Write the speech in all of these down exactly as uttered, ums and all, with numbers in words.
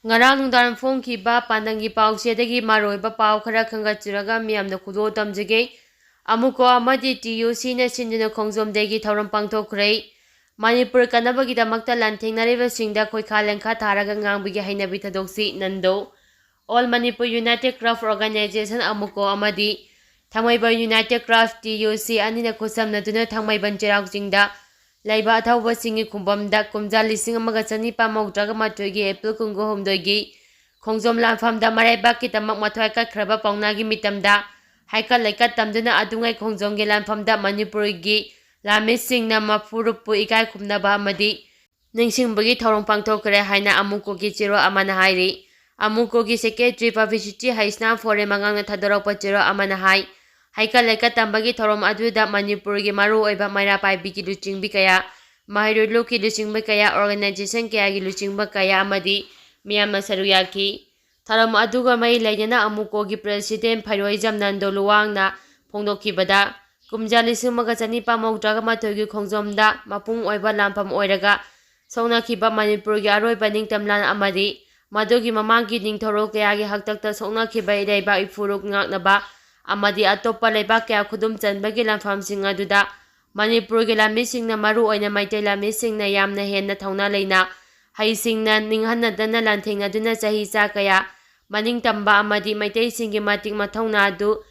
ꯉꯔꯥꯡ ꯅꯨꯡꯗꯥꯡ ꯐꯣꯡꯈꯤꯕ ꯄꯥꯟꯗꯝꯒꯤ ꯄꯥꯎꯆꯦꯗꯒꯤ ꯃꯔꯨꯑꯣꯏꯕ ꯄꯥꯎ ꯈꯔ ꯈꯟꯒꯠꯆꯔꯒ ꯃꯤꯌꯥꯝꯗ ꯈꯨꯗꯣꯜ ꯇꯝꯖꯒꯦ꯫ ꯑꯃꯨꯀꯣ ꯑꯃꯗꯤ ꯇꯤ ꯌꯨ ꯁꯤꯅ ꯁꯤꯟꯗꯨꯅ ꯈꯣꯡꯖꯣꯝ ꯗꯦꯒꯤ ꯊꯧꯔꯝ ꯄꯥꯡꯊꯣꯛꯈ꯭ꯔꯦ꯫ ꯃꯅꯤꯄꯨꯔ ꯀꯟꯅꯕꯒꯤꯗꯃꯛꯇ ꯂꯥꯟꯊꯦꯡꯅꯔꯤꯕꯁꯤꯡꯗ ꯈꯣꯏꯈꯥ ꯂꯦꯡꯈꯥ ꯊꯥꯔꯒ ꯉꯥꯡꯕꯒꯤ ꯍꯩꯅꯕꯤ ꯊꯥꯗꯣꯛꯁꯤ꯫ Nando. All Manipur United Craft Organization, ꯑꯃꯨꯀꯣ, ꯑꯃꯗꯤ ꯊꯥꯡꯃꯩꯕꯟ United Craft, ꯇꯤ ꯌꯨ ꯁꯤ, ꯑꯅꯤꯅ ꯈꯨꯠꯁꯝꯅꯗꯨꯅ ꯊꯥꯡꯃꯩꯕꯟ ꯆꯩꯔꯥꯎ ꯆꯤꯡꯗ ꯂꯩꯕ ꯑꯊꯧꯕꯁꯤꯡꯒꯤ ꯈꯨꯕꯝꯗ ꯀꯨꯝꯖꯥ ꯂꯤꯁꯤꯡ ꯑꯃꯒ ꯆꯅꯤꯄꯥꯟ ꯃꯧꯗ꯭ꯔꯥꯒ ꯃꯥꯊꯣꯏꯒꯤ ꯑꯦꯄ꯭ꯔꯤꯜ ꯀꯨꯟꯒ ꯍꯨꯝꯗꯣꯏꯒꯤ ꯈꯣꯡꯖꯣꯝ ꯂꯥꯟꯐꯝꯗ ꯃꯔꯩꯕꯥꯛꯀꯤꯗꯃꯛ ꯃꯊ꯭ꯋꯥꯏ ꯀꯠꯈ꯭ꯔꯕ ꯄꯥꯎꯅꯥꯒꯤ ꯃꯤꯇꯝꯗ ꯍꯩꯀꯠ ꯂꯩꯀꯠ ꯇꯝꯗꯨꯅ ꯑꯗꯨꯉꯩ ꯈꯣꯡꯖꯣꯝꯒꯤ ꯂꯥꯟꯐꯝꯗ ꯃꯅꯤꯄꯨꯔꯒꯤ ꯂꯥꯟꯃꯤꯁꯤꯡꯅ ꯃꯐꯨꯔꯨꯞꯄꯨ ꯏꯀꯥꯏ ꯈꯨꯝꯅꯕ ꯑꯃꯗꯤ ꯅꯤꯡꯁꯤꯡꯕꯒꯤ ꯊꯧꯔꯝ ꯄꯥꯡꯊꯣꯛꯈ꯭ꯔꯦ ꯍꯥꯏꯅ ꯑꯃꯨꯀꯣꯒꯤ ꯆꯦꯔꯣꯜ ꯑꯃꯅ ꯍꯥꯏꯔꯤ꯫ ꯑꯃꯨꯀꯣꯒꯤ ꯁꯦꯀ꯭ꯔꯦꯇꯔꯤ ꯄꯕ꯭ꯂꯤꯁꯤꯇꯤ ꯍꯩꯁꯅꯥꯝ ꯐꯣꯔꯦ ꯃꯉꯥꯡꯅ ꯊꯥꯗꯣꯔꯛꯄ ꯆꯦꯔꯣꯜ ꯑꯃꯅ ꯍꯥꯏ, ꯍꯩꯀꯠ ꯂꯩꯀꯠ ꯇꯝꯕꯒꯤ ꯊꯧꯔꯝ ꯑꯗꯨꯗ ꯃꯅꯤꯄꯨꯔꯒꯤ ꯃꯔꯨꯑꯣꯏꯕ ꯃꯩꯔꯥ ꯄꯥꯏꯕꯤꯒꯤ ꯂꯨꯆꯤꯡꯕꯤ ꯀꯌꯥ, ꯃꯍꯩꯔꯣꯏ ꯂꯣꯛꯀꯤ ꯂꯨꯆꯤꯡꯕ ꯀꯌꯥ, organization ꯀꯌꯥꯒꯤ ꯂꯨꯆꯤꯡꯕ ꯀꯌꯥ ꯑꯃꯗꯤ ꯃꯤꯌꯥꯝꯅ ꯁꯔꯨꯛ ꯌꯥꯈꯤ꯫ ꯊꯧꯔꯝ ꯑꯗꯨꯒ ꯃꯔꯤ ꯂꯩꯅꯅ ꯑꯃꯨꯀꯣꯒꯤ president ꯐꯩꯔꯣꯏꯖꯝ ꯅꯟꯗꯣ ꯂꯨꯋꯥꯡꯅ ꯐꯣꯡꯗꯣꯛꯈꯤꯕꯗ, ꯀꯨꯝꯖꯥ ꯂꯤꯁꯤꯡ ꯑꯃꯒ ꯆꯅꯤꯄꯥꯟ ꯃꯧꯗ꯭ꯔꯥꯒ ꯃꯥꯊꯣꯏꯒꯤ ꯈꯣꯡꯖꯣꯝꯗ ꯃꯄꯨꯡ ꯑꯣꯏꯕ ꯂꯥꯟꯐꯝ ꯑꯣꯏꯔꯒ ꯁꯣꯛꯅꯈꯤꯕ ꯃꯅꯤꯄꯨꯔꯒꯤ ꯑꯔꯣꯏꯕ ꯅꯤꯡꯇꯝ ꯂꯥꯟ ꯑꯃꯗꯤ ꯃꯗꯨꯒꯤ ꯃꯃꯥꯡꯒꯤ ꯅꯤꯡꯊꯧꯔꯣꯜ ꯀꯌꯥꯒꯤ ꯍꯥꯛꯇꯛꯇ ꯁꯣꯛꯅꯈꯤꯕ ꯏꯔꯩꯕꯥꯛ ꯏꯐꯨꯔꯨꯞ ꯉꯥꯛꯅꯕ ꯑꯃꯗꯤ ꯑꯇꯣꯞꯄ ꯂꯩꯕꯥꯛ ꯀꯌꯥ ꯈꯨꯗꯨꯝ ꯆꯟꯕꯒꯤ ꯂꯥꯟꯐꯝꯁꯤꯡ ꯑꯗꯨꯗ ꯃꯅꯤꯄꯨꯔꯒꯤ ꯂꯥꯟꯃꯤꯁꯤꯡꯅ, ꯃꯔꯨꯑꯣꯏꯅ ꯃꯩꯇꯩ ꯂꯥꯟꯃꯤꯁꯤꯡꯅ ꯌꯥꯝꯅ ꯍꯦꯟꯅ ꯊꯧꯅꯥ ꯂꯩꯅ, ꯍꯩꯁꯤꯡꯅ, ꯅꯤꯡꯍꯟꯅꯗꯅ ꯂꯥꯟꯊꯦꯡꯅꯗꯨꯅ ꯆꯍꯤ ꯆꯥ ꯀꯌꯥ ꯃꯅꯤꯡ ꯇꯝꯕ ꯑꯃꯗꯤ ꯃꯩꯇꯩꯁꯤꯡꯒꯤ ꯃꯇꯤꯛ ꯃꯊꯧꯅꯥ ꯑꯗꯨ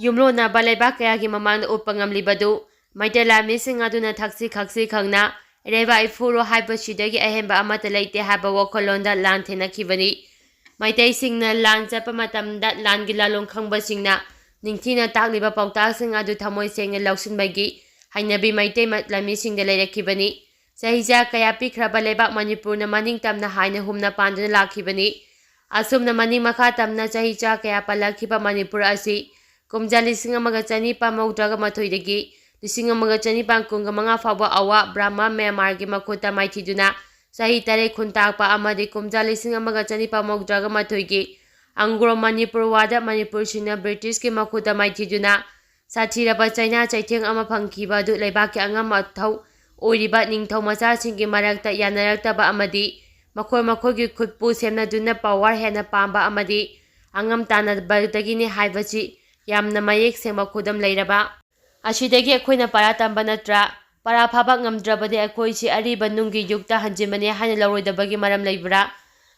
ꯌꯨꯝꯂꯣꯟꯅꯕ ꯂꯩꯕꯥꯛ ꯀꯌꯥꯒꯤ ꯃꯃꯥꯡꯗ ꯎꯠꯄ ꯉꯝꯂꯤꯕꯗꯨ ꯃꯩꯇꯩ ꯂꯥꯟꯃꯤꯁꯤꯡ ꯑꯗꯨꯅ ꯊꯛꯁꯤ ꯈꯥꯁꯤ ꯈꯪꯅ ꯏꯔꯩꯕꯥꯛ ꯏꯐꯨꯔꯨꯞ ꯍꯥꯏꯕꯁꯤꯗꯒꯤ ꯑꯍꯦꯟꯕ ꯑꯃꯠꯇ ꯂꯩꯇꯦ ꯍꯥꯏꯕ ꯋꯥꯈꯜꯂꯣꯟꯗ ꯂꯥꯟ ꯊꯦꯡꯅꯈꯤꯕꯅꯤ꯫ ꯃꯩꯇꯩꯁꯤꯡꯅ ꯂꯥꯟ ꯆꯠꯄ ꯃꯇꯝꯗ ꯂꯥꯟꯒꯤ ꯂꯥꯂꯣꯡ ꯈꯪꯕꯁꯤꯡꯅ ꯅꯤꯡꯊꯤꯅ ꯇꯥꯛꯂꯤꯕ ꯄꯥꯎꯇꯥꯛꯁꯤꯡ ꯑꯗꯨ ꯊꯃꯣꯏ ꯁꯦꯡꯅ ꯂꯧꯁꯤꯟꯕꯒꯤ ꯍꯩꯅꯕꯤ ꯃꯩꯇꯩ ꯃ-, ꯂꯥꯟꯃꯤꯁꯤꯡꯗ ꯂꯩꯔꯛꯈꯤꯕꯅꯤ꯫ ꯆꯍꯤ ꯆꯥ ꯀꯌꯥ ꯄꯤꯛꯈ꯭ꯔꯕ ꯂꯩꯕꯥꯛ ꯃꯅꯤꯄꯨꯔꯅ ꯃꯅꯤꯡ ꯇꯝꯅ ꯍꯥꯏꯅ ꯍꯨꯝꯅ ꯄꯥꯟꯗꯨꯅ ꯂꯥꯛꯈꯤꯕꯅꯤ꯫ ꯑꯁꯨꯝꯅ ꯃꯅꯤꯡ ꯃꯈꯥ ꯇꯝꯅ ꯆꯍꯤ ꯆꯥ ꯀꯌꯥ ꯄꯜꯂꯛꯈꯤꯕ ꯃꯅꯤꯄꯨꯔ ꯑꯁꯤ ꯀꯨꯝꯖꯥ ꯂꯤꯁꯤꯡ ꯑꯃꯒ ꯆꯅꯤꯄꯥꯟ ꯃꯧꯗ꯭ꯔꯥꯒ ꯃꯥꯊꯣꯏꯗꯒꯤ ꯂꯤꯁꯤꯡ ꯑꯃꯒ ꯆꯅꯤꯄꯥꯟ ꯀꯨꯟꯒ ꯃꯉꯥ ꯐꯥꯎꯕ ꯑꯋꯥ ꯕ꯭ꯔꯍꯃ ꯃ꯭ꯌꯥꯟꯃꯥꯔꯒꯤ ꯃꯈꯨꯠꯇ ꯃꯥꯏꯊꯤꯗꯨꯅ ꯆꯍꯤ ꯇꯔꯦꯠ ꯈꯨꯟꯇꯥꯛꯄ ꯑꯃꯗꯤ ꯀꯨꯝꯖꯥ ꯂꯤꯁꯤꯡ ꯑꯃꯒ ꯆꯅꯤꯄꯥꯟ ꯃꯧꯗ꯭ꯔꯥꯒ ꯃꯥꯊꯣꯏꯒꯤ ꯑꯪꯒ꯭ꯔꯣ ꯃꯅꯤꯄꯨꯔ ꯋꯥꯗ ꯃꯅꯤꯄꯨꯔꯁꯤꯡꯅ ꯕ꯭ꯔꯤꯇꯤꯁꯀꯤ ꯃꯈꯨꯠꯇ ꯃꯥꯏꯊꯤꯗꯨꯅ ꯁꯥꯊꯤꯔꯕ ꯆꯩꯅꯥ ꯆꯩꯊꯦꯡ ꯑꯃ ꯐꯪꯈꯤꯕ ꯑꯗꯨ ꯂꯩꯕꯥꯛꯀꯤ ꯑꯉꯝ ꯑꯊꯧ ꯑꯣꯏꯔꯤꯕ ꯅꯤꯡꯊꯧ ꯃꯆꯥꯁꯤꯡꯒꯤ ꯃꯔꯛꯇ ꯌꯥꯅꯔꯛꯇꯕ ꯑꯃꯗꯤ ꯃꯈꯣꯏ ꯃꯈꯣꯏꯒꯤ ꯈꯨꯠꯄꯨ ꯁꯦꯝꯅꯗꯨꯅ ꯄꯋꯥꯔ ꯍꯦꯟꯅ ꯄꯥꯝꯕ ꯑꯃꯗꯤ ꯑꯉꯝ ꯇꯥꯟꯅꯕꯗꯒꯤꯅꯤ ꯍꯥꯏꯕꯁꯤ ꯌꯥꯝꯅ ꯃꯌꯦꯛ ꯁꯦꯡꯕ ꯈꯨꯗꯝ ꯂꯩꯔꯕ꯫ ꯑꯁꯤꯗꯒꯤ ꯑꯩꯈꯣꯏꯅ ꯄꯔꯥ ꯇꯝꯕ ꯅꯠꯇ꯭ꯔꯥ? ꯄꯔꯥ ꯐꯥꯕ ꯉꯝꯗ꯭ꯔꯕꯗꯤ ꯑꯩꯈꯣꯏꯁꯤ ꯑꯔꯤꯕ ꯅꯨꯡꯒꯤ ꯌꯨꯒꯇ ꯍꯟꯖꯤꯟꯕꯅꯤ ꯍꯥꯏꯅ ꯂꯧꯔꯣꯏꯗꯕꯒꯤ ꯃꯔꯝ ꯂꯩꯕ꯭ꯔꯥ?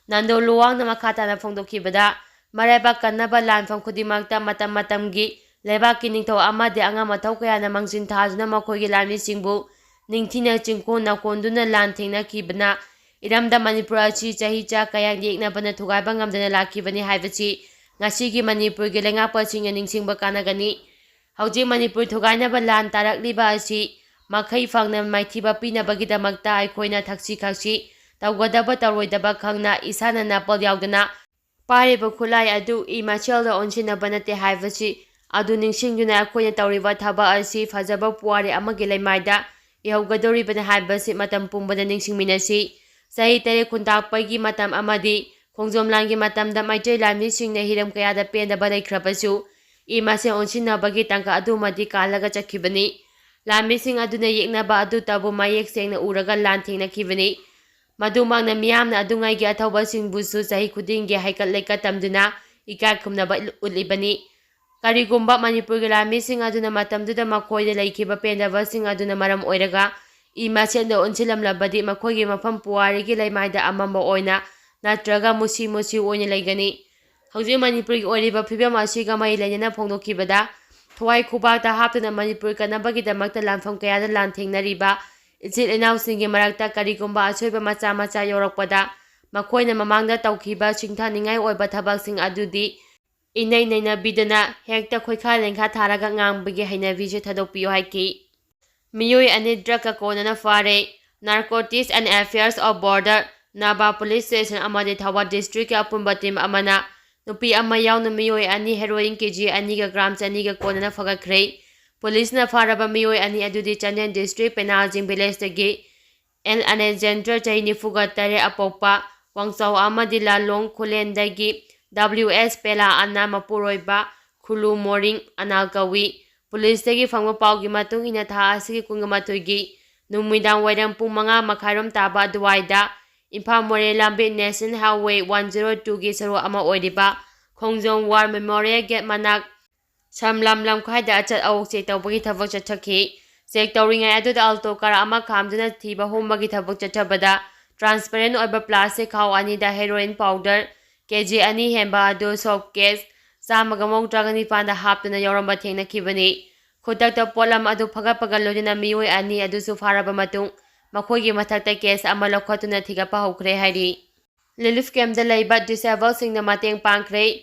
ꯅꯥꯟꯗꯣ ꯂꯨꯋꯥꯡꯅ ꯃꯈꯥ ꯇꯥꯅ ꯐꯣꯡꯗꯣꯛꯈꯤꯕꯗ, ꯃꯔꯥꯏꯕꯥꯛ ꯀꯟꯅꯕ ꯂꯥꯟꯐꯝ ꯈꯨꯗꯤꯡꯃꯛꯇ ꯃꯇꯝ ꯃꯇꯝꯒꯤ ꯂꯩꯕꯥꯛꯀꯤ ꯅꯤꯡꯊꯧ ꯑꯃꯗꯤ ꯑꯉꯝ ꯑꯊꯧ ꯀꯌꯥꯅ ꯃꯥꯡꯖꯤꯟ ꯊꯥꯗꯨꯅ ꯃꯈꯣꯏꯒꯤ ꯂꯥꯟꯃꯤꯁꯤꯡꯕꯨ ꯅꯤꯡꯊꯤꯅ ꯆꯤꯡꯈꯣꯟ ꯅꯥꯀꯣꯟꯗꯨꯅ ꯂꯥꯟ ꯊꯦꯡꯅꯈꯤꯕꯅ ꯏꯔꯝꯗꯝ ꯃꯅꯤꯄꯨꯔ ꯑꯁꯤ ꯆꯍꯤ ꯆꯥ ꯀꯌꯥ ꯌꯦꯛꯅꯕꯅ ꯊꯨꯒꯥꯏꯕ ꯉꯝꯗꯅ ꯂꯥꯛꯈꯤꯕꯅꯤ ꯍꯥꯏꯕꯁꯤ ꯉꯁꯤꯒꯤ ꯃꯅꯤꯄꯨꯔꯒꯤ ꯂꯩꯉꯥꯛꯄꯁꯤꯡꯅ ꯅꯤꯡꯁꯤꯡꯕ ꯀꯥꯟꯅꯒꯅꯤ꯫ ꯍꯧꯖꯤꯛ ꯃꯅꯤꯄꯨꯔ ꯊꯨꯒꯥꯏꯅꯕ ꯂꯥꯟ ꯇꯥꯔꯛꯂꯤꯕ ꯑꯁꯤ ꯃꯈꯩ ꯐꯪꯅ ꯃꯥꯏꯊꯤꯕ ꯄꯤꯅꯕꯒꯤꯗꯃꯛꯇ ꯑꯩꯈꯣꯏꯅ ꯊꯛꯁꯤ ꯈꯥꯁꯤ ꯇꯧꯒꯗꯕ ꯇꯧꯔꯣꯏꯗꯕ ꯈꯪꯅ ꯏꯁꯥꯅ ꯅꯥꯄꯜ ꯌꯥꯎꯗꯅ ꯄꯥꯏꯔꯤꯕ ꯈꯨꯠꯂꯥꯏ ꯑꯗꯨ ꯏ ꯃꯁꯦꯜꯗ ꯑꯣꯟꯁꯤꯟꯅꯕ ꯅꯠꯇꯦ ꯍꯥꯏꯕꯁꯤ ꯑꯗꯨ ꯅꯤꯡꯁꯤꯡꯗꯨꯅ ꯑꯩꯈꯣꯏꯅ ꯇꯧꯔꯤꯕ ꯊꯕꯛ ꯑꯁꯤ ꯐꯖꯕ ꯄꯨꯋꯥꯔꯤ ꯑꯃꯒꯤ ꯂꯩꯃꯥꯏꯗ ꯏꯍꯧꯒꯗꯧꯔꯤꯕꯅꯤ ꯍꯥꯏꯕꯁꯤ ꯃꯇꯝ ꯄꯨꯝꯕꯗ ꯅꯤꯡꯁꯤꯡꯃꯤꯟꯅꯁꯤ꯫ ꯆꯍꯤ ꯇꯔꯦꯠ ꯈꯨꯟꯇꯥꯛꯄꯒꯤ ꯃꯇꯝ ꯑꯃꯗꯤ ꯈꯣꯡꯖꯣꯝ ꯂꯥꯟꯒꯤ ꯃꯇꯝꯗ ꯃꯩꯇꯩ ꯂꯥꯟꯃꯤꯁꯤꯡꯅ ꯍꯤꯔꯝ ꯀꯌꯥꯗ ꯄꯦꯟꯗꯕ ꯂꯩꯈ꯭ꯔꯕꯁꯨ, ꯏ ꯃꯁꯦꯜ ꯑꯣꯟꯁꯤꯟꯅꯕꯒꯤ ꯇꯥꯡꯀꯛ ꯑꯗꯨꯃꯗꯤ ꯀꯥꯜꯂꯒ ꯆꯠꯈꯤꯕꯅꯤ꯫ ꯂꯥꯟꯃꯤꯁꯤꯡ ꯑꯗꯨꯅ ꯌꯦꯛꯅꯕ ꯑꯗꯨꯇꯕꯨ ꯃꯌꯦꯛ ꯁꯦꯡꯅ ꯎꯔꯒ ꯂꯥꯟ ꯊꯦꯡꯅꯈꯤꯕꯅꯤ꯫ ꯃꯗꯨꯃꯛꯅ ꯃꯤꯌꯥꯝꯅ ꯑꯗꯨꯉꯩꯒꯤ ꯑꯊꯧꯕꯁꯤꯡꯕꯨꯁꯨ ꯆꯍꯤ ꯈꯨꯗꯤꯡꯒꯤ ꯍꯩꯀꯠ ꯂꯩꯀꯠ ꯇꯝꯗꯨꯅ ꯏꯀꯥꯏ ꯈꯨꯝꯅꯕ ꯎꯠꯂꯤꯕꯅꯤ꯫ ꯀꯔꯤꯒꯨꯝꯕ ꯃꯅꯤꯄꯨꯔꯒꯤ ꯂꯥꯟꯃꯤꯁꯤꯡ ꯑꯗꯨꯅ ꯃꯇꯝꯗꯨꯗ ꯃꯈꯣꯏꯗ ꯂꯩꯈꯤꯕ ꯄꯦꯟꯗꯕꯁꯤꯡ ꯑꯗꯨꯅ ꯃꯔꯝ ꯑꯣꯏꯔꯒ ꯏ ꯃꯁꯦꯟꯗ ꯑꯣꯟꯁꯤꯜꯂꯝꯂꯕꯗꯤ, ꯃꯈꯣꯏꯒꯤ ꯃꯐꯝ ꯄꯨꯋꯥꯔꯤꯒꯤ ꯂꯩꯃꯥꯏꯗ ꯑꯃꯝꯕ ꯑꯣꯏꯅ ꯅꯠꯇ꯭ꯔꯒ ꯃꯨꯁꯤ ꯃꯨꯁꯤ ꯑꯣꯏꯅ ꯂꯩꯒꯅꯤ꯫ ꯍꯧꯖꯤꯛ ꯃꯅꯤꯄꯨꯔꯒꯤ ꯑꯣꯏꯔꯤꯕ ꯐꯤꯕꯝ ꯑꯁꯤꯒ ꯃꯔꯤ ꯂꯩꯅꯅ ꯐꯣꯡꯗꯣꯛꯈꯤꯕꯗ, ꯊꯋꯥꯏ ꯈꯨꯕꯥꯛꯇ ꯍꯥꯞꯇꯨꯅ ꯃꯅꯤꯄꯨꯔ ꯀꯟꯅꯕꯒꯤꯗꯃꯛꯇ ꯂꯥꯟꯐꯝ ꯀꯌꯥꯗ ꯂꯥꯟꯊꯦꯡꯅꯔꯤꯕ ꯏꯆꯤꯜ ꯏꯅꯥꯎꯁꯤꯡꯒꯤ ꯃꯔꯛꯇ ꯀꯔꯤꯒꯨꯝꯕ ꯑꯁꯣꯏꯕ ꯃꯆꯥ ꯃꯆꯥ ꯌꯥꯎꯔꯛꯄꯗ, ꯃꯈꯣꯏꯅ ꯃꯃꯥꯡꯗ ꯇꯧꯈꯤꯕ ꯁꯤꯡꯊꯥꯅꯤꯡꯉꯥꯏ ꯑꯣꯏꯕ ꯊꯕꯛꯁꯤꯡ ꯑꯗꯨꯗꯤ ꯏꯅꯩ ꯅꯩꯅꯕꯤꯗꯅ ꯍꯦꯛꯇ ꯈꯣꯏꯈꯥ ꯂꯦꯡꯈꯥ ꯊꯥꯔꯒ ꯉꯥꯡꯕꯒꯤ ꯍꯩꯅꯕꯤꯁꯦ ꯊꯥꯗꯣꯛꯄꯤꯌꯨ ꯍꯥꯏꯈꯤ꯫ ꯃꯤꯑꯣꯏ ꯑꯅꯤ ꯗ꯭ꯔꯒꯀ ꯀꯣꯟꯅꯅ ꯐꯥꯔꯦ꯫ Narcotics and Affairs of Border ꯅꯥꯕꯥ ꯄꯨꯂꯤꯁ ꯁ꯭ꯇꯦꯁꯟ ꯑꯃꯗꯤ ꯊꯧꯕꯥꯜ ꯗꯤꯁꯇ꯭ꯔꯤꯛꯀꯤ ꯑꯄꯨꯟꯕ ꯇꯤꯝ ꯑꯃꯅ ꯅꯨꯄꯤ ꯑꯃ ꯌꯥꯎꯅ ꯃꯤꯑꯣꯏ ꯑꯅꯤ ꯍꯦꯔꯣꯏꯟ ꯀꯦ ꯖꯤ ꯑꯅꯤꯒ ꯒ꯭ꯔꯥꯝ ꯆꯅꯤꯒ ꯀꯣꯟꯅꯅ ꯐꯒꯠꯈ꯭ꯔꯦ꯫ ꯄꯨꯂꯤꯁꯅ ꯐꯥꯔꯕ ꯃꯤꯑꯣꯏ ꯑꯅꯤ ꯑꯗꯨꯗꯤ ꯆꯥꯟꯗꯦꯜ ꯗꯤꯁꯇ꯭ꯔꯤꯛ ꯄꯦꯅꯥꯖꯤꯡ ꯚꯤꯂꯦꯖꯇꯒꯤ ꯑꯦꯜ ꯑꯂꯦꯛꯖꯦꯟꯗꯔ, ꯆꯍꯤ ꯅꯤꯐꯨꯒ ꯇꯔꯦꯠ ꯑꯄꯣꯛꯄ, ꯋꯥꯡꯆꯥꯎ ꯑꯃꯗꯤ ꯂꯥꯂꯣꯡ ꯈꯨꯂꯦꯟꯗꯒꯤ ꯗꯕ꯭ꯂꯤꯎ ꯑꯦꯁ ꯄꯦꯂꯥ ꯑꯅꯥ ꯃꯄꯨꯔꯣꯏꯕ ꯈꯨꯂꯨ ꯃꯣꯔꯤꯡ ꯑꯅꯥꯜ ꯀꯧꯏ꯫ ꯄꯨꯂꯤꯁꯇꯒꯤ ꯐꯪꯕ ꯄꯥꯎꯒꯤ ꯃꯇꯨꯡ ꯏꯟꯅ, ꯊꯥ ꯑꯁꯤꯒꯤ ꯀꯨꯟꯒ ꯃꯥꯊꯣꯏꯒꯤ ꯅꯨꯃꯤꯗꯥꯡ ꯋꯥꯏꯔꯝ ꯄꯨꯡ ꯃꯉꯥ ꯃꯈꯥꯏꯔꯣꯝ ꯇꯥꯕ ꯑꯗꯨꯋꯥꯏꯗ ꯏꯝꯐꯥꯜ ꯃꯣꯔꯦ ꯂꯝꯕꯤ National Highway one zero two ꯒꯤ ꯁꯔꯨꯛ ꯑꯃ ꯑꯣꯏꯔꯤꯕ ꯈꯣꯡꯖꯣꯝ War Memorial Gate ꯃꯅꯥꯛ ꯁꯝꯂꯥꯝ ꯂꯝꯈꯥꯏꯗ ꯑꯆꯠ ꯑꯋꯣꯛ ꯆꯦꯛ ꯇꯧꯕꯒꯤ ꯊꯕꯛ ꯆꯠꯊꯈꯤ꯫ ꯆꯦꯛ ꯇꯧꯔꯤꯉꯩ ꯑꯗꯨꯗ Alto car ꯑꯃ ꯈꯥꯝꯗꯨꯅ ꯊꯤꯕ ꯍꯨꯝꯕꯒꯤ ꯊꯕꯛ ꯆꯠꯊꯕꯗ transparent ꯑꯣꯏꯕ plastic ꯈꯥꯎ ꯑꯅꯤꯗ heroin powder K G ꯑꯅꯤ ꯍꯦꯟꯕ ꯑꯗꯨ soap case ꯆꯥꯝꯃꯒ ꯃꯧꯗ꯭ꯔꯥꯒ ꯅꯤꯄꯥꯟꯗ ꯍꯥꯞꯇꯨꯅ ꯌꯥꯎꯔꯝꯕ ꯊꯦꯡꯅꯈꯤꯕꯅꯤ꯫ ꯈꯨꯗꯛꯇ ꯄꯣꯠꯂꯝ ꯑꯗꯨ ꯐꯒꯠꯄꯒ ꯂꯣꯏꯅꯅ ꯃꯤꯑꯣꯏ ꯑꯅꯤ ꯑꯗꯨꯁꯨ ꯐꯥꯔꯕ ꯃꯇꯨꯡ ꯃꯈꯣꯏꯒꯤ ꯃꯊꯛꯇ case ꯑꯃ ꯂꯧꯈꯠꯇꯨꯅ ꯊꯤꯒꯠꯄ ꯍꯧꯈ꯭ꯔꯦ ꯍꯥꯏꯔꯤ꯫ Relief campꯇ ꯂꯩꯕ disabled ꯁꯤꯡꯅ ꯃꯇꯦꯡ ꯄꯥꯡꯈ꯭ꯔꯦ꯫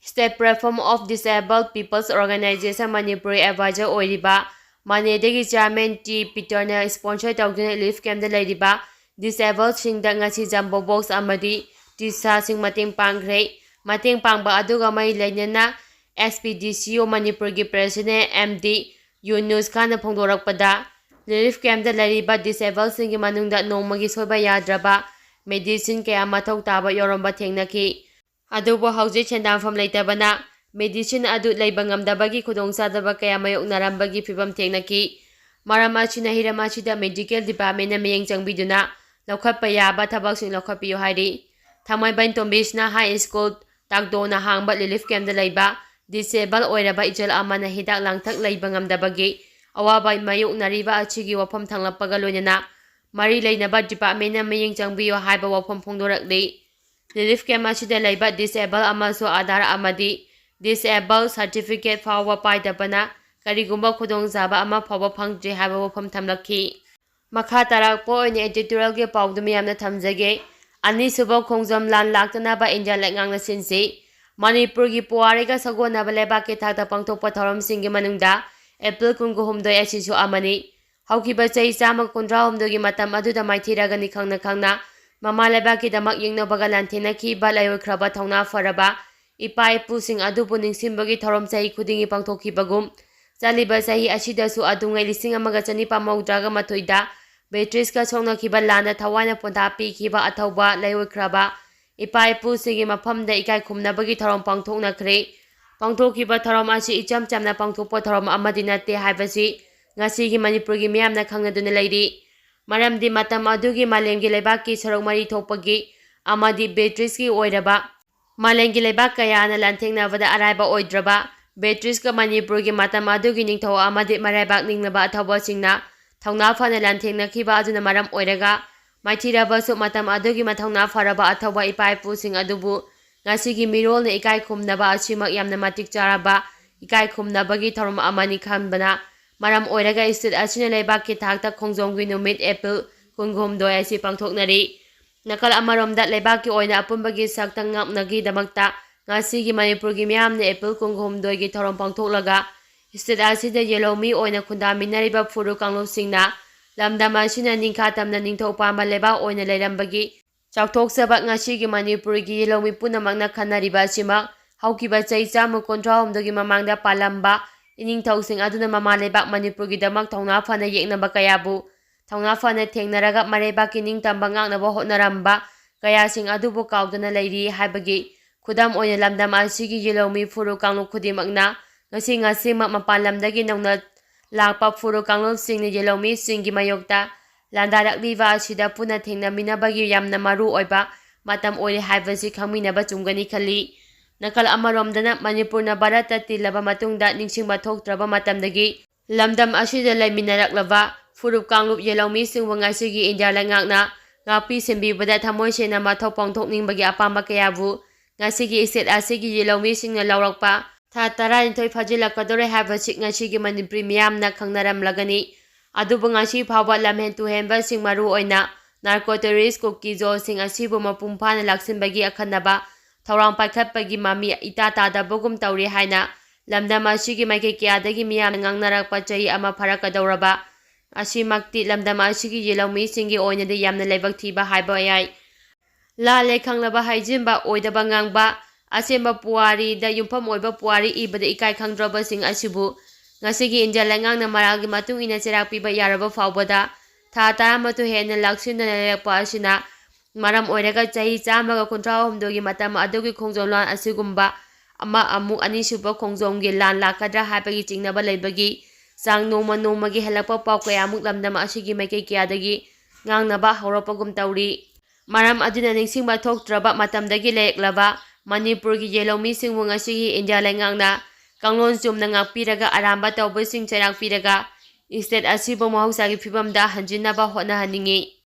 State Platform of Disabled People's Organization Manipuri advisor ꯑꯣꯏꯔꯤꯕ ꯃꯅꯦꯗꯒꯤ chairman ꯇꯤ ꯄꯤꯇꯔꯅ sponsor ꯇꯧꯗꯨꯅ relief campꯇ ꯂꯩꯔꯤꯕ disabled ꯁꯤꯡꯗ ꯉꯁꯤ jumbo box ꯑꯃꯗꯤ ꯇꯤꯁꯥꯁꯤꯡ ꯃꯇꯦꯡ ꯄꯥꯡꯈ꯭ꯔꯦ꯫ ꯃꯇꯦꯡ ꯄꯥꯡꯕ ꯑꯗꯨꯒ ꯃꯔꯤ ꯂꯩꯅꯅ S P D C O ꯃꯅꯤꯄꯨꯔꯒꯤ president M D ꯌꯨꯅꯨꯁ ꯈꯥꯟꯅ ꯐꯣꯡꯗꯣꯔꯛꯄꯗ, relief campꯇ ꯂꯩꯔꯤꯕ disabled ꯁꯤꯡꯒꯤ ꯃꯅꯨꯡꯗ ꯅꯣꯡꯃꯒꯤ ꯁꯣꯏꯕ ꯌꯥꯗ꯭ꯔꯕ medicine ꯀꯌꯥ ꯃꯊꯧ ꯇꯥꯕ ꯌꯥꯎꯔꯝꯕ ꯊꯦꯡꯅꯈꯤ꯫ ꯑꯗꯨꯕꯨ ꯍꯧꯖꯤꯛ ꯁꯦꯟꯗꯥꯟꯐꯝ ꯂꯩꯇꯕꯅ medicine ꯑꯗꯨ ꯂꯩꯕ ꯉꯝꯗꯕꯒꯤ ꯈꯨꯗꯣꯡꯆꯥꯗꯕ ꯀꯌꯥ ꯃꯥꯌꯣꯛꯅꯔꯝꯕꯒꯤ ꯐꯤꯚꯝ ꯊꯦꯡꯅꯈꯤ꯫ ꯃꯔꯝ ꯑꯁꯤꯅ ꯍꯤꯔꯝ ꯑꯁꯤꯗ medical departmentꯅ ꯃꯤꯠꯌꯦꯡ ꯆꯪꯕꯤꯗꯨꯅ ꯂꯧꯈꯠꯄ ꯌꯥꯕ ꯊꯕꯛꯁꯤꯡ ꯂꯧꯈꯠꯄꯤꯌꯨ ꯍꯥꯏꯔꯤ꯫ ꯊꯥꯡꯃꯩꯕꯟ ꯇꯣꯝꯕꯤꯁꯅ high school ꯇꯥꯛꯗꯣꯅ ꯍꯥꯡꯕ relief campꯇ ꯂꯩꯕ disabled ꯑꯣꯏꯔꯕ ꯏꯆꯜ ꯑꯃꯅ ꯍꯤꯗꯥꯛ ꯂꯥꯡꯊꯛ ꯂꯩꯕ ꯉꯝꯗꯕꯒꯤ ꯑꯋꯥꯕ ꯃꯥꯌꯣꯛꯅꯔꯤꯕ ꯑꯁꯤꯒꯤ ꯋꯥꯐꯝ ꯊꯥꯡꯂꯛꯄꯒ ꯂꯣꯏꯅꯅ ꯃꯔꯤ ꯂꯩꯅꯕ departmentꯅ ꯃꯤꯠꯌꯦꯡ ꯆꯪꯕꯤꯌꯨ ꯍꯥꯏꯕ ꯋꯥꯐꯝ ꯐꯣꯡꯗꯣꯔꯛꯂꯤ꯫ Relief camp ꯑꯁꯤꯗ ꯂꯩꯕ disabled ꯑꯃꯁꯨ Aadhaar ꯑꯃꯗꯤ disable certificate ꯐꯥꯎꯕ ꯄꯥꯏꯗꯕꯅ ꯀꯔꯤꯒꯨꯝꯕ ꯈꯨꯗꯣꯡꯆꯥꯕ ꯑꯃ ꯐꯥꯎꯕ ꯐꯪꯗ꯭ꯔꯤ ꯍꯥꯏꯕ ꯋꯥꯐꯝ ꯊꯝꯂꯛꯈꯤ꯫ ꯃꯈꯥ ꯇꯥꯔꯛꯄ ꯑꯣꯏꯅ editorialꯒꯤ ꯄꯥꯎꯗꯨ ꯃꯤꯌꯥꯝꯅ ꯊꯝꯖꯒꯦ꯫ ꯑꯅꯤꯁꯨꯕ ꯈꯣꯡꯖꯣꯝ ꯂꯥꯟ ꯂꯥꯛꯇꯅꯕ ꯏꯟꯗꯤꯌꯥ ꯂꯩꯉꯥꯛꯅ ꯁꯤꯟꯁꯤ꯫ ꯃꯅꯤꯄꯨꯔꯒꯤ ꯄꯨꯋꯥꯔꯤꯒ ꯁꯥꯒꯣꯟꯅꯕ ꯂꯩꯕꯥꯛꯀꯤ ꯊꯥꯛꯇ ꯄꯥꯡꯊꯣꯛꯄ ꯊꯧꯔꯝꯁꯤꯡꯒꯤ ꯃꯅꯨꯡꯗ April ꯀꯨꯟꯒ ꯍꯨꯝꯗꯣꯏ ꯑꯁꯤꯁꯨ ꯑꯃꯅꯤ꯫ ꯍꯧꯈꯤꯕ ꯆꯍꯤ ꯆꯥꯝꯃ ꯀꯨꯟꯊ꯭ꯔꯥꯍꯨꯝꯗꯣꯏꯒꯤ ꯃꯇꯝ ꯑꯗꯨꯗ ꯃꯥꯏꯊꯤꯔꯒꯅꯤ ꯈꯪꯅ ꯈꯪꯅ ꯃꯃꯥ ꯂꯩꯕꯥꯛꯀꯤꯗꯃꯛ ꯌꯦꯛꯅꯕꯒ ꯂꯥꯟꯊꯦꯡꯅꯈꯤꯕ ꯂꯥꯏꯑꯣꯏꯈ꯭ꯔꯕ ꯊꯧꯅꯥ ꯐꯔꯕ ꯏꯄꯥ ꯏꯄꯨꯁꯤꯡ ꯑꯗꯨꯕꯨ ꯅꯤꯡꯁꯤꯡꯕꯒꯤ ꯊꯧꯔꯝ ꯆꯍꯤ ꯈꯨꯗꯤꯡꯒꯤ ꯄꯥꯡꯊꯣꯛꯈꯤꯕꯒꯨꯝ, ꯆꯠꯂꯤꯕ ꯆꯍꯤ ꯑꯁꯤꯗꯁꯨ ꯑꯗꯨꯉꯩ ꯂꯤꯁꯤꯡ ꯑꯃꯒ ꯆꯅꯤꯄꯥꯟ ꯃꯧꯗ꯭ꯔꯥꯒ ꯃꯥꯊꯣꯏꯗ British ꯀ ꯁꯣꯛꯅꯈꯤꯕ ꯂꯥꯟꯗ ꯊꯋꯥꯏꯅ ꯄꯣꯟꯊꯥ ꯄꯤꯈꯤꯕ ꯑꯊꯧꯕ ꯂꯥꯏꯑꯣꯏꯈ꯭ꯔꯕ ꯏꯄꯥ ꯏꯄꯨꯁꯤꯡꯒꯤ ꯃꯐꯝꯗ ꯏꯀꯥꯏ ꯈꯨꯝꯅꯕꯒꯤ ꯊꯧꯔꯝ ꯄꯥꯡꯊꯣꯛꯅꯈ꯭ꯔꯦ꯫ ꯄꯥꯡꯊꯣꯛꯈꯤꯕ ꯊꯧꯔꯝ ꯑꯁꯤ ꯏꯆꯝ ꯆꯝꯅ ꯄꯥꯡꯊꯣꯛꯄ ꯊꯧꯔꯝ ꯑꯃꯗꯤ ꯅꯠꯇꯦ ꯍꯥꯏꯕꯁꯤ ꯉꯁꯤꯒꯤ ꯃꯅꯤꯄꯨꯔꯒꯤ ꯃꯤꯌꯥꯝꯅ ꯈꯪꯅꯗꯨꯅ ꯂꯩꯔꯤ꯫ ꯃꯔꯝꯗꯤ ꯃꯇꯝ ꯑꯗꯨꯒꯤ ꯃꯥꯂꯦꯝꯒꯤ ꯂꯩꯕꯥꯛꯀꯤ ꯁꯔꯨꯛ ꯃꯔꯤ ꯊꯣꯛꯄꯒꯤ ꯑꯃꯗꯤ ꯕ꯭ꯔꯤꯇꯤꯁꯀꯤ ꯑꯣꯏꯔꯕ ꯃꯥꯂꯦꯝꯒꯤ ꯂꯩꯕꯥꯛ ꯀꯌꯥꯅ ꯂꯥꯟꯊꯦꯡꯅꯕꯗ ꯑꯔꯥꯏꯕ ꯑꯣꯏꯗ꯭ꯔꯕ ꯕ꯭ꯔꯤꯇꯤꯁꯀ ꯃꯅꯤꯄꯨꯔꯒꯤ ꯃꯇꯝ ꯑꯗꯨꯒꯤ ꯅꯤꯡꯊꯧ ꯑꯃꯗꯤ ꯃꯔꯩꯕꯥꯛ ꯅꯤꯡꯂꯕ ꯑꯊꯧꯕꯁꯤꯡꯅ ꯊꯧꯅꯥ ꯐꯅ ꯂꯥꯟꯊꯦꯡꯅꯈꯤꯕ ꯑꯗꯨꯅ ꯃꯔꯝ ꯑꯣꯏꯔꯒ, ꯃꯥꯏꯊꯤꯔꯕꯁꯨ ꯃꯇꯝ ꯑꯗꯨꯒꯤ ꯃꯊꯧꯅꯥ ꯐꯔꯕ ꯑꯊꯧꯕ ꯏꯄꯥ ꯏꯄꯨꯁꯤꯡ ꯑꯗꯨꯕꯨ ꯉꯁꯤꯒꯤ ꯃꯤꯔꯣꯜꯅ ꯏꯀꯥꯏ ꯈꯨꯝꯅꯕ ꯑꯁꯤꯃꯛ ꯌꯥꯝꯅ ꯃꯇꯤꯛ ꯆꯥꯔꯕ ꯏꯀꯥꯏ ꯈꯨꯝꯅꯕꯒꯤ ꯊꯧꯔꯝ ꯑꯃꯅꯤ ꯈꯟꯕꯅ ꯃꯔꯝ ꯑꯣꯏꯔꯒ, ꯁ꯭ꯇꯦꯠ ꯑꯁꯤꯅ ꯂꯩꯕꯥꯛꯀꯤ ꯊꯥꯛꯇ ꯈꯣꯡꯖꯣꯝꯒꯤ ꯅꯨꯃꯤꯠ ꯑꯦꯄ꯭ꯔꯤꯜ ꯀꯨꯟꯍꯨꯝꯗꯣꯏ ꯑꯁꯤ ꯄꯥꯡꯊꯣꯛꯅꯔꯤ꯫ ꯅꯥꯀꯜ ꯑꯃꯔꯣꯝꯗ, ꯂꯩꯕꯥꯛꯀꯤ ꯑꯣꯏꯅ ꯑꯄꯨꯟꯕꯒꯤ ꯁꯛꯇꯝ ꯉꯥꯛꯅꯒꯤꯗꯃꯛꯇ ꯉꯁꯤꯒꯤ ꯃꯅꯤꯄꯨꯔꯒꯤ ꯃꯤꯌꯥꯝꯅ ꯑꯦꯄ꯭ꯔꯤꯜ ꯀꯨꯟꯍꯨꯝꯗꯣꯏꯒꯤ ꯊꯧꯔꯝ ꯄꯥꯡꯊꯣꯛꯂꯒ, ꯁ꯭ꯇꯦꯠ ꯑꯁꯤꯗ ꯌꯦꯜꯍꯧꯃꯤ ꯑꯣꯏꯅ ꯈꯨꯟꯗꯥꯃꯤꯟꯅꯔꯤꯕ ꯐꯨꯔꯨꯞ ꯀꯥꯡꯂꯨꯞꯁꯤꯡꯅ ꯂꯝꯗꯝ ꯑꯁꯤꯅ ꯅꯤꯡꯈꯥ ꯇꯝꯅ ꯅꯤꯡꯊꯧ ꯄꯥꯟꯕ ꯂꯩꯕꯥꯛ ꯑꯣꯏꯅ ꯂꯩꯔꯝꯕꯒꯤ ꯆꯥꯎꯊꯣꯛꯆꯕ ꯉꯁꯤꯒꯤ ꯃꯅꯤꯄꯨꯔꯒꯤ ꯌꯦꯜꯍꯧꯃꯤ ꯄꯨꯝꯅꯃꯛꯅ ꯈꯟꯅꯔꯤꯕ ꯑꯁꯤꯃꯛ ꯍꯧꯈꯤꯕ ꯆꯍꯤ ꯆꯥꯝꯃ ꯀꯨꯟꯊ꯭ꯔꯥꯍꯨꯝꯗꯣꯏꯒꯤ ꯃꯃꯥꯡꯗ ꯄꯥꯜꯂꯝꯕ ꯏꯅꯤꯡꯊꯧꯁꯤꯡ ꯑꯗꯨꯅ ꯃꯃꯥ ꯂꯩꯕꯥꯛ ꯃꯅꯤꯄꯨꯔꯒꯤꯗꯃꯛ ꯊꯧꯅꯥ ꯐꯅ ꯌꯦꯛꯅꯕ ꯀꯌꯥꯕꯨ ꯊꯧꯅꯥ ꯐꯅ ꯊꯦꯡꯅꯔꯒ ꯃꯔꯩꯕꯥꯛꯀꯤ ꯅꯤꯡꯇꯝꯕ ꯉꯥꯛꯅꯕ ꯍꯣꯠꯅꯔꯝꯕ ꯀꯌꯥꯁꯤꯡ ꯑꯗꯨꯕꯨ ꯀꯥꯎꯗꯅ ꯂꯩꯔꯤ ꯍꯥꯏꯕꯒꯤ ꯈꯨꯗꯝ ꯑꯣꯏꯅ ꯂꯝꯗꯝ ꯑꯁꯤꯒꯤ ꯌꯦꯜꯍꯧꯃꯤ ꯐꯨꯔꯨꯞ ꯀꯥꯡꯂꯨꯞ ꯈꯨꯗꯤꯡꯃꯛꯅ ꯉꯁꯤ ꯉꯁꯤꯃꯛ ꯃꯄꯥꯟ ꯂꯝꯗꯒꯤ ꯅꯧꯅ ꯂꯥꯛꯄ ꯐꯨꯔꯨꯞ ꯀꯥꯡꯂꯨꯞꯁꯤꯡꯅ ꯌꯦꯜꯍꯧꯃꯤꯁꯤꯡꯒꯤ ꯃꯥꯌꯣꯛꯇ ꯂꯥꯟꯗꯥꯔꯛꯂꯤꯕ ꯑꯁꯤꯗ ꯄꯨꯟꯅ ꯊꯦꯡꯅꯃꯤꯟꯅꯕꯒꯤ ꯌꯥꯝꯅ ꯃꯔꯨ ꯑꯣꯏꯕ ꯃꯇꯝ ꯑꯣꯏꯔꯦ ꯍꯥꯏꯕꯁꯤ ꯈꯪꯃꯤꯟꯅꯕ ꯆꯨꯝꯒꯅꯤ ꯈꯜꯂꯤ꯫ ꯅꯥꯀꯜ ꯑꯃꯔꯣꯝꯗꯅ, ꯃꯅꯤꯄꯨꯔꯅ ꯚꯥꯔꯠꯇ ꯇꯤꯜꯂꯕ ꯃꯇꯨꯡꯗ ꯅꯤꯡꯁꯤꯡꯕ ꯊꯣꯛꯇ꯭ꯔꯕ ꯃꯇꯝꯗꯒꯤ ꯂꯝꯗꯝ ꯑꯁꯤꯗ ꯂꯩꯃꯤꯟꯅꯔꯛꯂꯕ ꯐꯨꯔꯨꯞ ꯀꯥꯡꯂꯨꯞ ꯌꯦꯜꯍꯧꯃꯤꯁꯤꯡꯕꯨ ꯉꯁꯤꯒꯤ ꯏꯟꯗꯤꯌꯥ ꯂꯩꯉꯥꯛꯅ ꯉꯥꯛꯄꯤ ꯁꯦꯟꯕꯤꯕꯗ ꯊꯃꯣꯏ ꯁꯦꯡꯅ ꯃꯊꯧ ꯄꯥꯡꯊꯣꯛꯅꯤꯡꯕꯒꯤ ꯑꯄꯥꯝꯕ ꯀꯌꯥꯕꯨ ꯉꯁꯤꯒꯤ ꯁ꯭ꯇꯦꯠ ꯑꯁꯤꯒꯤ ꯌꯦꯜꯍꯧꯃꯤꯁꯤꯡꯅ ꯂꯧꯔꯛꯄ ꯊꯥ ꯇꯔꯥꯅꯤꯊꯣꯏ ꯐꯥꯖꯤꯜꯂꯛꯀꯗꯧꯔꯦ ꯍꯥꯏꯕꯁꯤ ꯉꯁꯤꯒꯤ ꯃꯅꯤꯄꯨꯔꯤ ꯃꯤꯌꯥꯝꯅ ꯈꯪꯅꯔꯝꯂꯒꯅꯤ꯫ ꯑꯗꯨꯕꯨ ꯉꯁꯤ ꯐꯥꯎꯕ ꯂꯝꯍꯦꯟ ꯇꯨꯍꯦꯟꯕꯁꯤꯡ, ꯃꯔꯨ ꯑꯣꯏꯅ ꯅꯥꯔꯀꯣ ꯇꯦꯔꯣꯔꯤꯁ ꯀꯨꯀꯤ ꯖꯣꯜꯁꯤꯡ ꯑꯁꯤꯕꯨ ꯃꯄꯨꯡ ꯐꯥꯅ ꯂꯥꯛꯁꯤꯟꯕꯒꯤ ꯑꯈꯟꯅꯕ ꯊꯧꯔꯥꯡ ꯄꯥꯏꯈꯠꯄꯒꯤ ꯃꯃꯤ ꯏꯇꯥ ꯇꯥꯗꯕꯒꯨꯝ ꯇꯧꯔꯤ ꯍꯥꯏꯅ ꯂꯝꯗꯝ ꯑꯁꯤꯒꯤ ꯃꯥꯏꯀꯩ ꯀꯌꯥꯗꯒꯤ ꯃꯤꯌꯥꯝꯅ ꯉꯥꯡꯅꯔꯛꯄ ꯆꯍꯤ ꯑꯃ ꯐꯥꯔꯛꯀꯗꯧꯔꯕ ꯑꯁꯤꯃꯛꯇꯤ ꯂꯝꯗꯝ ꯑꯁꯤꯒꯤ ꯌꯦꯜꯍꯧꯃꯤꯁꯤꯡꯒꯤ ꯑꯣꯏꯅꯗꯤ ꯌꯥꯝꯅ ꯂꯥꯏꯕꯛ ꯊꯤꯕ ꯍꯥꯏꯕ ꯌꯥꯏ꯫ ꯂꯥꯜꯂꯦ ꯈꯪꯂꯕ ꯍꯥꯏꯖꯤꯟꯕ, ꯑꯣꯏꯗꯕ ꯉꯥꯡꯕ, ꯑꯁꯦꯡꯕ ꯄꯨꯋꯥꯔꯤꯗ ꯌꯨꯝꯐꯝ ꯑꯣꯏꯕ ꯄꯨꯋꯥꯔꯤ ꯏꯕꯗ ꯏꯀꯥꯏ ꯈꯪꯗ꯭ꯔꯕꯁꯤꯡ ꯑꯁꯤꯕꯨ ꯉꯁꯤꯒꯤ ꯏꯟꯗꯤꯌꯥ ꯂꯩꯉꯥꯛꯅ ꯃꯔꯥꯜꯒꯤ ꯃꯇꯨꯡ ꯏꯟꯅ ꯆꯩꯔꯥꯛ ꯄꯤꯕ ꯌꯥꯔꯕ ꯐꯥꯎꯕꯗ ꯊꯥ ꯇꯔꯥꯃꯥꯊꯣꯏ ꯍꯦꯟꯅ ꯂꯥꯛꯁꯤꯟꯗꯅ ꯂꯩꯔꯛꯄ ꯑꯁꯤꯅ ꯃꯔꯝ ꯑꯣꯏꯔꯒ ꯆꯍꯤ ꯆꯥꯝꯃꯒ ꯀꯨꯟꯊ꯭ꯔꯥꯍꯨꯝꯗꯣꯏꯒꯤ ꯃꯇꯝ ꯑꯗꯨꯒꯤ ꯈꯣꯡꯖꯣꯝ ꯂꯥꯟ ꯑꯁꯤꯒꯨꯝꯕ ꯑꯃ ꯑꯃꯨꯛ ꯑꯅꯤꯁꯨꯕ ꯈꯣꯡꯖꯣꯝꯒꯤ ꯂꯥꯟ ꯂꯥꯛꯀꯗ꯭ꯔꯥ ꯍꯥꯏꯕꯒꯤ ꯆꯤꯡꯅꯕ ꯂꯩꯕꯒꯤ ꯆꯥꯡ ꯅꯣꯡꯃ ꯅꯣꯡꯃꯒꯤ ꯍꯦꯜꯂꯛꯄ ꯄꯥꯎ ꯀꯌꯥꯃꯨꯛ ꯂꯝꯗꯝ ꯑꯁꯤꯒꯤ ꯃꯥꯏꯀꯩ ꯀꯌꯥꯗꯒꯤ ꯉꯥꯡꯅꯕ ꯍꯧꯔꯛꯄꯒꯨꯝ ꯇꯧꯔꯤ꯫ ꯃꯔꯝ ꯑꯗꯨꯅ ꯅꯤꯡꯁꯤꯡꯕ ꯊꯣꯛꯇ꯭ꯔꯕ ꯃꯇꯝꯗꯒꯤ ꯂꯩꯔꯛꯂꯕ ꯃꯅꯤꯄꯨꯔꯒꯤ ꯌꯦꯜꯍꯧꯃꯤꯁꯤꯡꯕꯨ ꯉꯁꯤꯒꯤ ꯏꯟꯗꯤꯌꯥ ꯂꯩꯉꯥꯛꯅ ꯀꯥꯡꯂꯣꯟ ꯆꯨꯝꯅ ꯉꯥꯛꯄꯤꯔꯒ ꯑꯔꯥꯟꯕ ꯇꯧꯕꯁꯤꯡ ꯆꯩꯔꯥꯛꯄꯤꯔꯒ state ꯑꯁꯤꯕꯨ ꯃꯍꯧꯁꯥꯒꯤ ꯐꯤꯕꯝꯗ ꯍꯟꯖꯤꯟꯅꯕ ꯍꯣꯠꯅꯍꯟꯅꯤꯡꯏ꯫